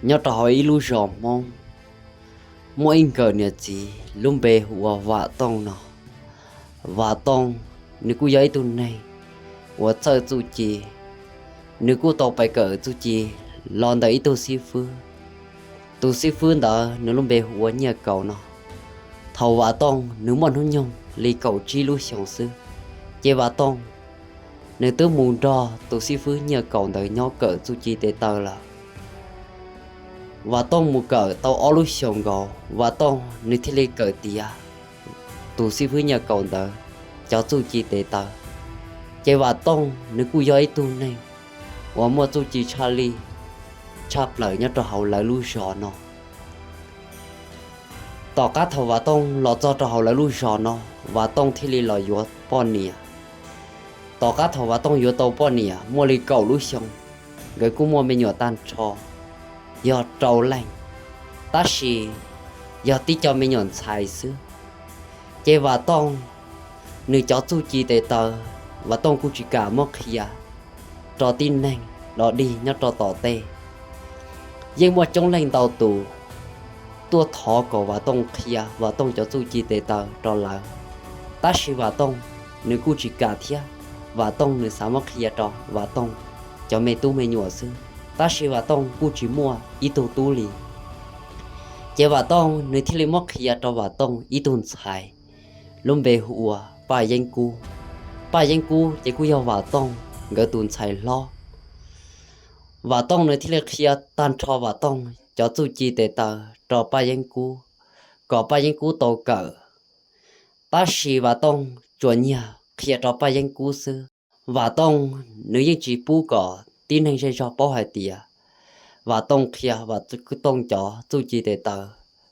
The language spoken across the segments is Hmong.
Nyob rau hauv ib lub zos Hmoob, muaj ib nkawm niam txiv lub npe hu ua Vam Tooj no. Vam Tooj nws kuj yog ib tug neeg uas txawj txuj ci. Nws kuj tau pais kawm txuj ci los ntawm ib tug xib fwb. Tus xib fwb ntawd nws lub npe hu ua Nyiaj Kaus no. Thaum Vam Tooj nws muaj hnub nyoog li kaum tsib lub xyoos xwb, ces Vam Tooj nws twb mus nrog tus xib fwb Nyiaj Kaus ntawd nyob kawm txuj ci tes taw lawm. Vam Tooj mus kawm tau ob lub xyoos nkaus, Vam Tooj nws thiaj li kawm tiav tus xib fwb Nyiaj Kaus ntawd cov txuj ci tes taw. Ces Vam Tooj nws kuj yog ib tug neeg uas muaj txuj ci tshaj lij tshaj plaws nyob rau hauv lawv lub zos no. Tom qab thaum Vam Tooj los txog rau hauv lawv lub zos no, Vam Tooj thiaj li los yuav poj niam. Tom qab thaum Vam Tooj yuav tau poj niam muaj li kaum lub xyoo, nkawd kuj muaj me nyuam tag nrho yog rau leej, tab sis yog tib co me nyuam ntxhais xwb. Ces Vam Tooj nws cov txuj ci tes taw, Vam Tooj kuj tsis kam muab qhia rau tib neeg dog dig nyob rau tom tej. Yeej muaj coob leej ntau tus tuaj thov kom Vam Tooj qhia Vam Tooj cov txuj ci tes taw rau lawv, tab sis Vam Tooj nws kuj tsis kam thiab. Vam Tooj nws xav muab qhia rau Vam Tooj cov me tub me nyuam xwb, tab sis Vam Tooj kuj tsis muaj ib tug tub li. Ces Vam Tooj nws thiaj li muab qhia rau Vam Tooj ib tug ntxhais lub npe hu ua Paj Yeeb Kub. Paj Yeeb Kub ces kuj yog Vam Tooj nkawd tus ntxhais hlob. Vam Tooj nws thiaj li qhia tag nrho Vam Tooj cov txuj ci tes taw rau Paj Yeeb Kub, kom Paj Yeeb Kub tau kawm. Tab sis Vam Tooj tsuas nyiag qhia rau Paj Yeeb Kub xwb. Vam Tooj nws yeej tsis pub kom tib neeg zej zog paub hais tias Vam Tooj qhia Vam Tooj cov txuj ci tes taw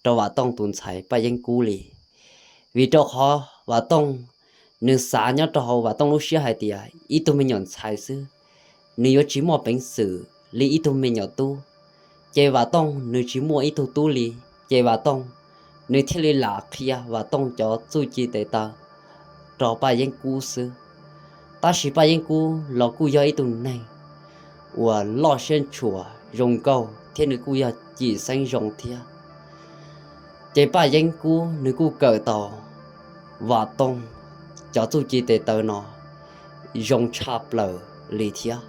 rau Vam Tooj tus ntxhais Paj Yeeb Kub li. Vim rau qhov Vam Tooj nws xav nyob rau hauv Vam Tooj lub siab hais tias ib tug me nyuam ntxhais xwb, nws yuav tsis muaj peev xwm li ib tug me nyuam tub. Ces Vam Tooj nws tsis muaj ib tug tub li, ces Vam Tooj nws thiaj li lam qhia Vam Tooj cov txuj ci tes taw rau Paj Yeeb Kub xwb. Tab sis Paj Yeeb Kub los kuj yog ib tug neeg uas loj siab ntshua zoo nkauj thiab nws kuj yog cim xeeb zoo thiab. Ces Paj Yeeb Kub nws kuj kawm tau Vam Tooj cov txuj ci tes taw no zoo tshaj plaws li thiab.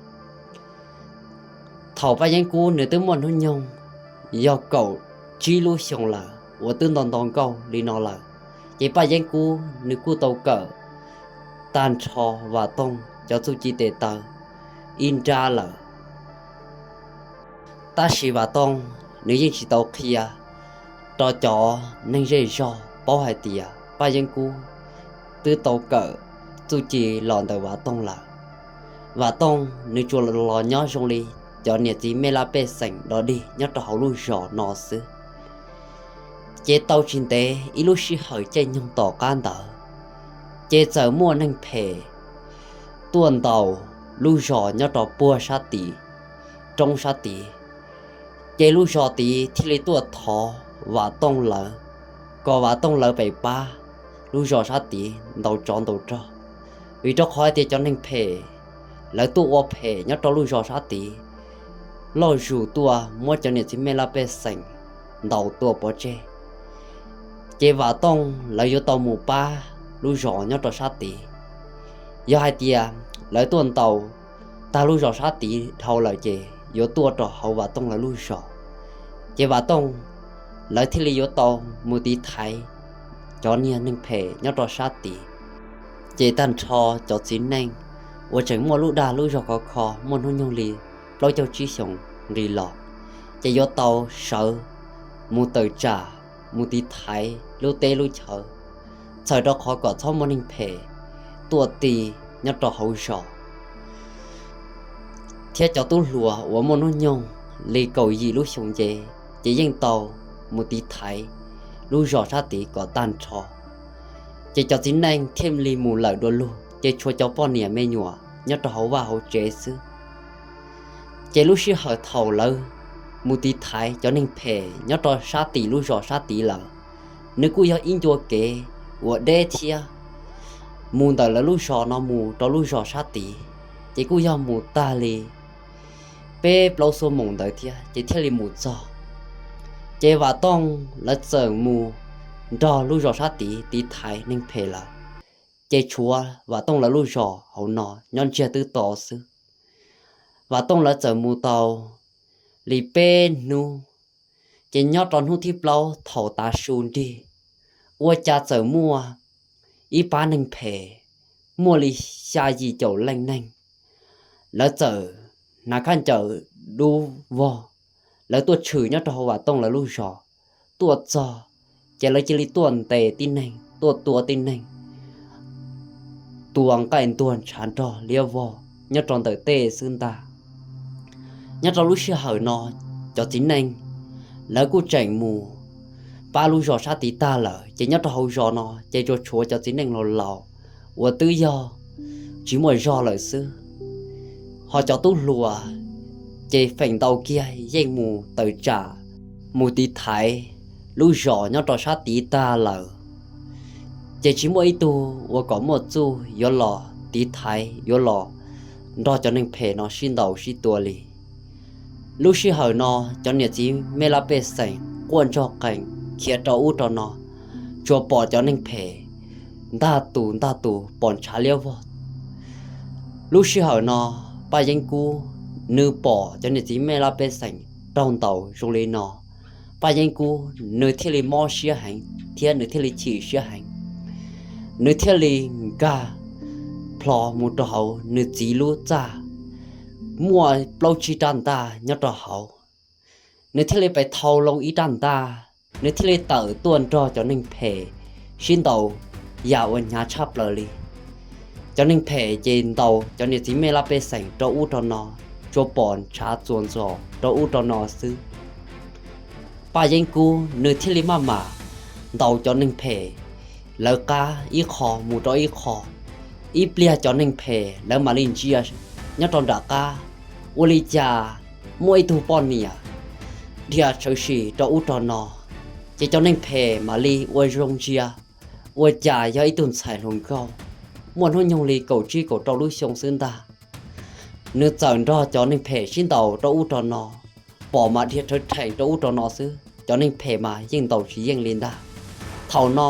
Thaum Paj Yeeb Kub nws twb muaj hnub nyoog yog kaum tsib lub xyoo lawm uas twb nto nto nkauj li no lawm, ces Paj Yeeb Kub nws kuj tau kawm tag nrho Vam Tooj cov txuj ci tes taw ib nrab lawm. Tab sis Vam Tooj nws yeej tsis tau qhia rau cov neeg zej zog paub hais tias Paj Yeeb Kub twb tau kawm txuj ci los ntawm Vam Tooj lawm. Vam Tooj nws tsuas los nyob zoo li cov niam txiv mej laj pej xeem dog dig nyob rau hauv lub zos no xwb. Ces tau tsis ntev ib lub sij hawm caij nyoog tom qab ntawd, ces txawm muaj neeg phem tuaj ntaus lub zos nyob rau puag sab tid, roob sab tid. Ces lub zos tid thiaj li tuaj thov Vam Tooj lawv kom Vam Tooj lawv pem pab lub zos sab tid ntaus tsov ntaus rog, vim rau qhov tias cov neeg phem lawv tuaj ua phem nyob rau lub zos sab tid, loj zus tuaj muab cov niam txiv mej laj pej xeem ntaus tua pov tseg. Ces Vam Tooj lawv yuav tau mus pab lub zos nyob rau sab tid. Yog hais tias lawv tuaj ntaus tag lub zos sab tid dhau lawm ces yuav tuaj rau hauv Vam Tooj lawv lub zos, ces Vam Tooj lawv thiaj li yuav tau mus tiv thaiv cov niag neeg phem nyob rau sab tid. Ces tag nrho cov txiv neej uas tseem muaj lub dag lub zog khov kho muaj hnub nyoog li plaub caug tsib xyoos nqis los, ces yuav tau sawv mus tawm tsam, mus tiv thaiv lub teb lub chaw, txhawm rau qhov kom txhob muaj neeg phem tuaj ti nyob rau hauv zos. Thiab cov tub hluas uas muaj hnub nyoog li kaum yim lub xyoo nce, ces yeej tau mus tiv thaiv lub zos sab tid kom tag nrho. Ces cov txiv neej thiaj li mus lawm dua lug, ces tshuav cov poj niam me nyuam nyob rau hauv vaj hauv tsev xwb. Ces lub sij hawm thaum lawv mus tiv thaiv cov neeg phem nyob rau sab tim lub zos sab tid lawm, nws kuj yog ib ncua kev uas deb thiab, mus ntawm lawv lub zos no mus rau lub zos sab tid, ces kuj yog mus tag li peb plaub xuab moos ntawd thiab ces thiaj li mus txog. Ces Vam Tooj lawv txawm mus nrog lub zos sab tid tiv thaiv neeg phem lawm, ces tshuav Vam Tooj lawv lub zos hauv no nyob ntsiag twb to xwb. Vam Tooj lawv txawm mus tau li peb hnub, ces nyob rau hnub thib plaub thaum tav su nrig, ua cas txawm muaj ib pab neeg phem muaj li xya yim caum leej neeg, lawv txawm hnav khaub ncaws dub vog, lawv tuaj tshwm nyob rau hauv Vam Tooj lawv lub zos. Tuaj txog, ces lawv cia li tuaj ntes tib neeg, tuaj tua tib neeg, tua nqaij ntuag ntshav nrog liab vog nyob rau ntawm tej xwb ntag. Nyob rau lub sij hawm no, cov txiv neej lawv kuj tseem mus pab lub zos sab tid tag lawm, ces nyob rau hauv zos no ces tsuas tshuav cov txiv neej laus laus uas twb yog tsis muaj zog lawm xwb. Ho cov tub hluas ces feem ntau kiag yeej mus tawm tsam mus tiv thaiv lub zos nyob rau sab tid tag lawm, ces tsis muaj ib tug uas kom muaj txuj yuav los tiv thaiv, yuav los nrog cov neeg phem no sib ntaus sib tua li. Lub sij hawm no, cov niam txiv mej laj pej xeem quaj ntsog qees khiav rau ub rau no, tsuas pom cov neeg phem ntag tus ntag tus pom ntshav liab vog. Lub sij hawm no, Paj Yeeb Kub nws pom cov niam txiv mej laj pej xeem raug ntaus zoo li no, Paj Yeeb Kub nws thiaj li mob siab heev thiab nws thiaj li chim siab heev. Nws thiaj li nkag plho mus rau hauv nws txiv lub txaj, muaj plaub tsib rab ntaj nyob rau hauv. Nws thiaj li pes thau loo ib rab ntaj, nws thiaj li tawm tuaj nrog cov neeg phem sib ntaus yam uas hnyav tshaj plaws li. Cov neeg phem ces ntaus cov niam txiv mej laj pej xeem rau ub rau no, tsuas pom ntshav txuas ntxos rau ub rau no xwb. Paj Yeeb Kub nws thiaj li maj mam ntaus cov neeg phem lawv qab ib qho mus rau ib qho. Ib pliag cov neeg phem lawv mam li ntsia nyob rau nram qab, ua li cas muaj ib tug poj niam dhia tshawv sim rau ub rau no, ces cov neeg phem mam li ua zoo ntsia, ua cas yog ib tug ntxhais hluas nkauj muaj hnub nyoog li kaum tsib kaum rau lub xyoo xwb ntag. Nws txawm nrog cov neeg phem sib ntaus rau ub rau no, pom mas dhia rhawv rhees rau ub rau no xwb, cov neeg phem mas yeej ntaus tsis yeej li ntag. Thaum no,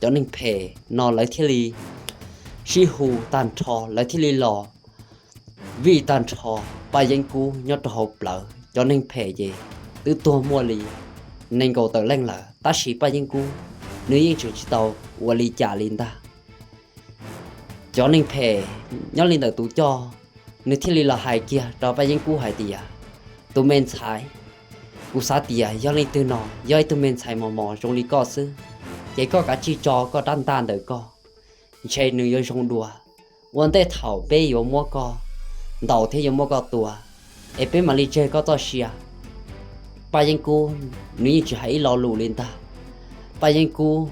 cov neeg phem no lawv thiaj li sib hu tag nrho, lawv thiaj li los vij tag nrho Paj Yeeb Kub nyob rau hauv plawv. Cov neeg phem ces twb tuag muaj li nees nkaum tawm leej lawm, tab sis Paj Yeeb Kub nws yeej tseem tsis tau ua li cas li ntag. Cov neeg phem nyob li ntawm tus coj, nws thiaj li los hais kiag rau Paj Yeeb Kub hais tias, tus me ntxhais, kuv xav tias yog leej twg no yog ib tug me ntxhais mos mos zoo li koj xwb, ces koj kav tsij tso koj rab ntaj ntawm koj, ntshe nws yuav zoo dua. Ua ntej thaum peb yuav muab koj ntaus thiab yuav muab koj tua, es peb mam li tseg koj txoj sia. Paj Yeeb Kub nws yeej tsis hais ib lo lus li ntag. Paj Yeeb Kub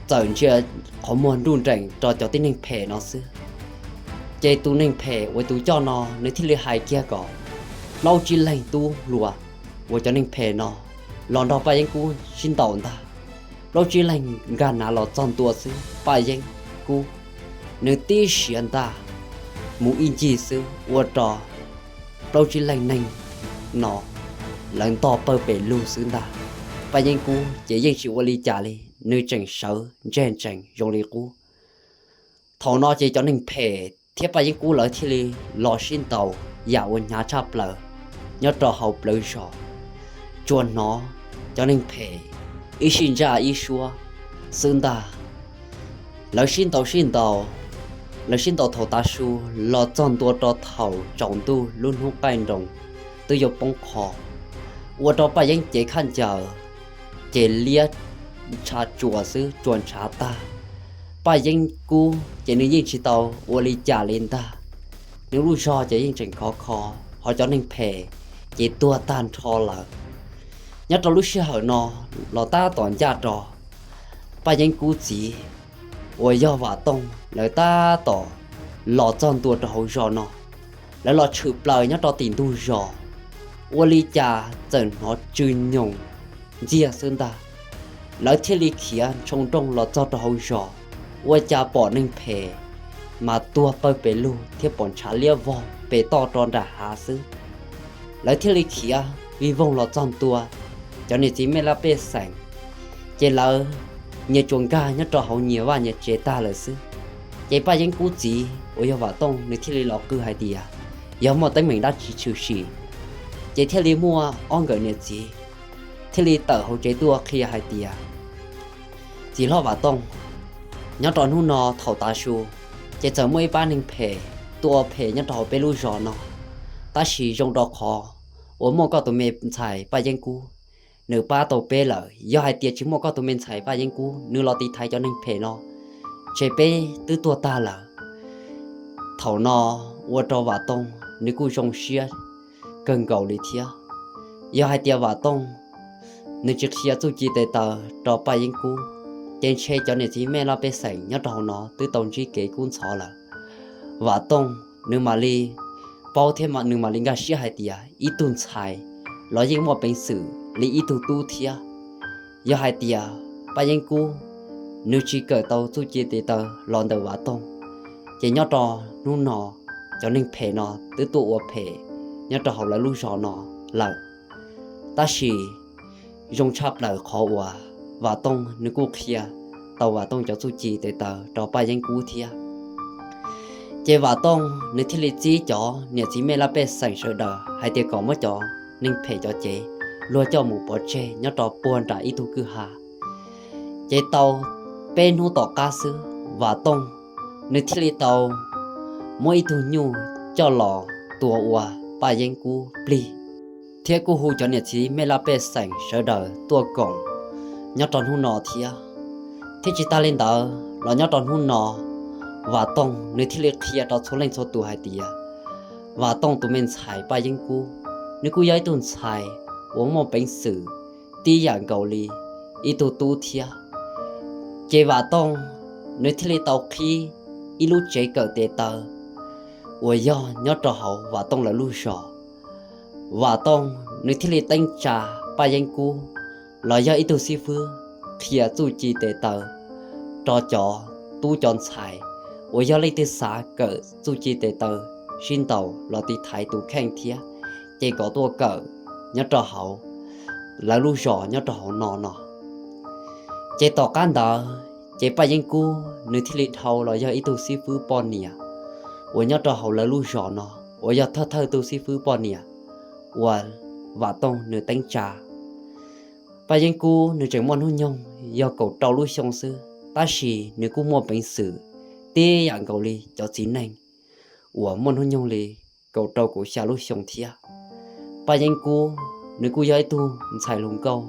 txawm ntsia qhov muag nruj nreem rau cov tib neeg phem no xwb. Ces tus neeg phem uas tus coj no nws thiaj li hais kiag kom plaub tsib leeg tub hluas uas cov neeg phem no los nrog Paj Yeeb Kub sib ntaus ntag. Plaub tsib leeg nkag nav los txog ntua xwb, Paj Yeeb Kub nws tib siav ntaj mus ib ncig xwb ua rau plaub tsib leeg neeg no lawv ntog pawg pes lug xwb ntag. Paj Yeeb Kub ces yeej tsis ua li cas li, nws tseem sawv ntseg ntsees zoo li qub. Thaum no ces cov neeg phem thiab Paj Yeeb Kub lawv thiaj li los sib ntaus yam uas hnyav tshaj plaws nyob rau hauv plawv zos. Tsuas hnov cov neeg phem ib sij ntsaj ib suab xwb ntag. Lawv sib ntaus sib ntaus, lawv sib ntaus thaum tav su los txog ntua rau thaum tsaus ntuj lub hnub qaij nroos twb yuav poob qho, ua rau Paj Yeeb cev khaub ncaws ces liab ntshav tsuas xwb, tsuas ntshav tag. Paj Yeeb Kub ces nws yeej tsis tau ua li cas li ntag. Nws lub zog ces yeej tseem khov kho, ho cov neeg phem ces tuag tag nrho lawm. Nyob rau lub sij hawm no los tab tom ncaj rau Paj Yeeb Kub txiv uas yog Vam Tooj lawv tab tom los txog ntua rau hauv zos no. Lawv los tshwm plaws nyob rau tim ntug zos, ua li cas txawm hnov tsw nyoos ntxiag xwb ntag. Lawv thiaj li khiav ntshoo nrooj los txog rau hauv zos, ua cas pom neeg phem mas tuag pawg pes lug thiab pom ntshav liab vog pes toj rau nram hav xwb. Lawv thiaj li khiav vij voog los txog ntua cov niam txiv mej laj pej xeem, ces lawv nyias tsuas nkag nyob rau hauv nyias vaj nyias tsev tag lawm xwb. Ces Paj Yeeb Kub txiv uas yog Vam Tooj nws thiaj li los qw hais tias yog muaj teeb meem dab tsi tshwm sim. Ces thiaj li muaj ob nkawm niam txiv thiaj li tawm hauv tsev tuaj qhia hais tias, txiv hlob Vam Tooj, nyob rau hnub no thaum tav su, ces txawm muaj ib pab neeg phem tuaj ua phem nyob rau hauv peb lub zos no, tab sis zoo rau qhov uas muaj koj tus me ntxhais Paj Yeeb Kub, nws pab tau peb lawm. Yog hais tias tsis muaj koj tus me ntxhais Paj Yeeb Kub nws los tiv thaiv cov neeg phem no, ces peb twb tuag tag lawm. Thaum no ua rau Vam Tooj nws kuj zoo siab kawg nkaus li thiab. Yog hais tias Vam Tooj nws tsis qhia txuj ci tes taw rau Paj Yeeb Kub, ces ntshe cov niam txiv mej laj pej xeem nyob rau hauv no twb tau ntsib kev kub ntxhov lawm. Vam Tooj nws mam li paub thiab nws mam li nkag siab hais tias ib tug ntxhais los yeej muaj peev xwm li ib tug tub thiab. Yog hais tias Paj Yeeb Kub nws tsis kawm tau txuj ci tes taw los ntawm Vam Tooj, ces nyob rau hnub no cov neeg phem no twb tuaj ua phem nyob rau hauv lawv lub zos no lawm. Tab sis zoo tshaj plaws qhov uas Vam Tooj nws kuj qhia tau Vam Tooj cov txuj ci tes taw rau Paj Yeeb Kub thiab. Ces Vam Tooj nws thiaj li txib cov niam txiv mej laj pej xeem sawv daws hais tias kom muab cov neeg phem cov cev luag coj mus pov tseg nyob rau puag nram ib tug kwj ha. Ces tau peb hnub tom qab xwb, Vam Tooj nws thiaj li tau muab ib tug nyuj coj los tua ua Paj Yeeb Kub plig, thiab kuj hu cov niam txiv mej laj pej xeem sawv daws tuaj koom nyob rau hnub no thiab. Thiab tsis tas li ntawd los nyob rau hnub no, Vam Tooj nws thiaj li qhia rau txhua leej txhua tus hais tias Vam Tooj tus me ntxhais Paj Yeeb Kub, nws kuj yog ib tug ntxhais uas muaj peev xwm tib yam nkaus li ib tug tub thiab. Ces Vam Tooj nws thiaj li tau qhib ib lub tsev kawm tes taw uas yog nyob rau hauv Vam Tooj lawv lub zos. Vam Tooj nws thiaj li teeb tsa Paj Yeeb Kub los yog ib tug xib fwb qhia txuj ci tes taw rau cov tub cov ntxhais uas yog leej twg xav kawm txuj ci tes taw sib ntaus los tiv thaiv tus kheej thiab, ces kom tuaj kawm nyob rau hauv lawv lub zos nyob rau hauv no no. Ces tom qab ntawd ces Paj Yeeb Kub nws thiaj li dhau los yog ib tug xib fwb poj niam uas nyob rau hauv lawv lub zos no, uas yog thawj thawj tug xib fwb poj niam uas Vam Tooj nws teeb tsa. Paj Yeeb Kub nws tseem muaj hnub nyoog yog kaum rau lub xyoo xwb, tab sis nws kuj muaj peev xwm tib yam nkaus li cov txiv neej uas muaj hnub nyoog li kaum rau kaum xya lub xyoo thiab. Paj Yeeb Kub nws kuj yog ib tug ntxhais hluas nkauj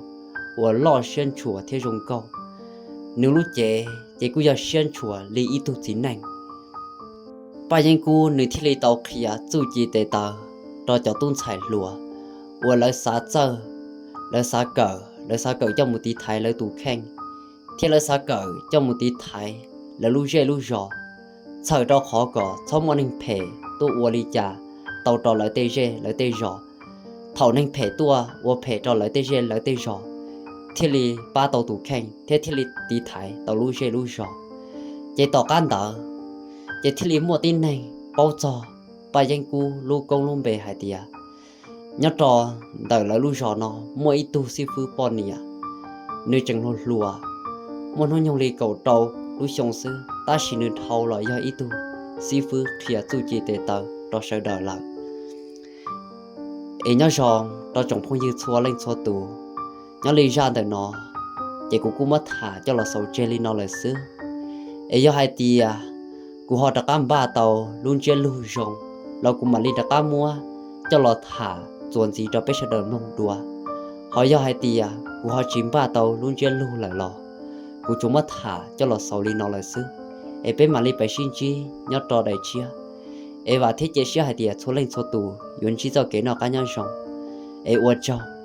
uas loj siab ntshua thiab zoo nkauj. Nws lub cev ces kuj yog siab ntshua li ib tug txiv neej. Paj Yeeb Kub nws thiaj li tau qhia txuj ci tes taw rau cov tub ntxhais hluas uas lawv xav txawj, lawv xav kawm, lawv xav kawm coj mus tiv thaiv lawv tus kheej, thiab lawv xav kawm coj mus tiv thaiv lawv lub zej lub zos, txhawm rau qhov kom txhob muaj neeg phem tuaj ua li cas tau rau lawv tej zej lawv tej zos. Thaum neeg phem tuaj ua phem rau lawv tej zej lawv tej zos, thiaj li pab tau tus kheej thiab thiaj li tiv thaiv tau lub zej lub zos. Ces tom qab ntawd ces thiaj li muaj tib neeg paub txog Paj Yeeb Kub lub koob lub npe hais tias nyob rau ntawm lawv lub zos no muaj ib tug xib fwb poj niam, nws tseem hluas hluas, muaj hnub nyoog li kaum rau lub xyoo xwb, tab sis nws dhau los yog ib tug xib fwb qhia txuj ci tes taw rau sawv daws lawm. Es nyob zoo rau tsoom phooj ywg txhua leej txhua tus, nyob li zaj ntawm no ces kuv kuj muab tham coj los xaus tseg li no lawm xwb. Es yog hais tias kuv ho rov qab npaj tau lub ntsiab lus zoo los kuv mam li rov qab muab coj los tham txuas ntxiv rau peb sawv daws mloog dua. Ho yog hais tias kuv ho tsis npaj tau lub ntsiab lus lawm los kuv tsuas muab tham coj los xaus li no lawm xwb. Es peb mam li pib sib ntsib nyob rau daim tshiab. Es vam thiab cia siab hais tias txhua leej txhua tus yuav ntsib txoj kev noj qab nyob zoo. Es ua tsaug.